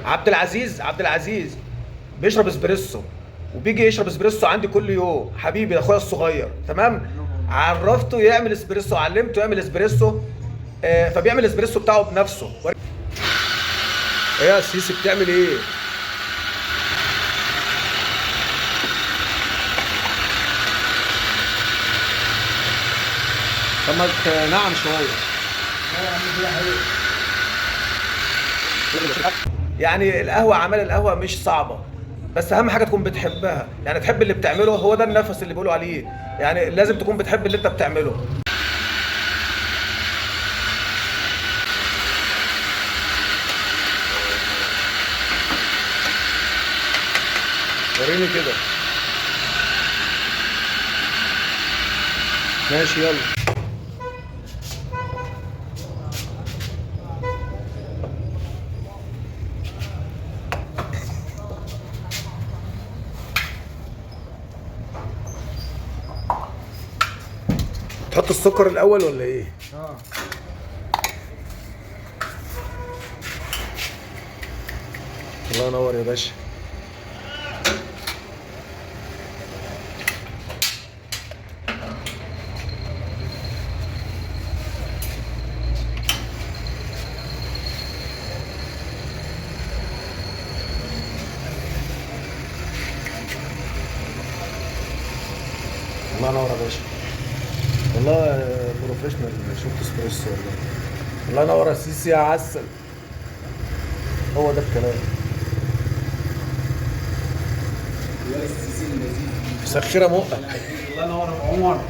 عبد العزيز، عبد العزيز بيشرب اسبريسو، وبيجي يشرب اسبريسو عندي كل يوم، حبيبي اخويا الصغير، تمام. عرفته يعمل اسبريسو، علمته يعمل اسبريسو، فبيعمل اسبريسو بتاعه بنفسه. ايه يا سيسي بتعمل ايه؟ طب ما نعم شوية. يعني القهوة، عمل القهوة مش صعبة، بس اهم حاجة تكون بتحبها، يعني تحب اللي بتعمله، هو ده النفس اللي بيقولوا عليه، يعني لازم تكون بتحب اللي انت بتعمله. وريني كده. ماشي يلا. تحط السكر الاول ولا ايه؟ الله ينور يا باشا. الله ينور يا باشا. والله professional shot اسبريسو والله. الله ينور يا سيسي يا عسل. هو ده الكلام. يا السيسي اللذيذ. مسخرة مقه. الله ينور يا ابو عمر.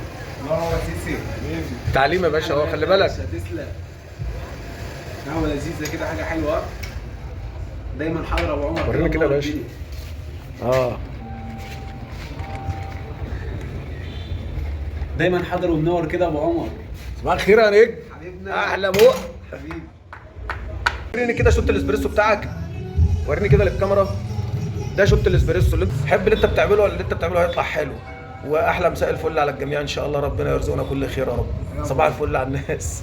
الله ينور يا سيسي. حبيبي. تعليم يا باشا اهو، خلي بالك. تسلم. قهوة لذيذة كده، حاجة حلوة. دايما حاضر يا ابو عمر. ورينا كده يا باشا. دايما حاضر ومنور كده يا ابو عمر. صباح الخير يا نجم. حبيبنا. احلى مق. حبيبي. وريني كده shot الاسبريسو بتاعك، وريني كده للكاميرا. ده shot الاسبريسو اللي انت تحب، اللي انت بتعمله ولا اللي انت بتعمله هيطلع حلو. واحلى مساء الفل على الجميع ان شاء الله، ربنا يرزقنا كل خير يا رب. صباح الفل على الناس.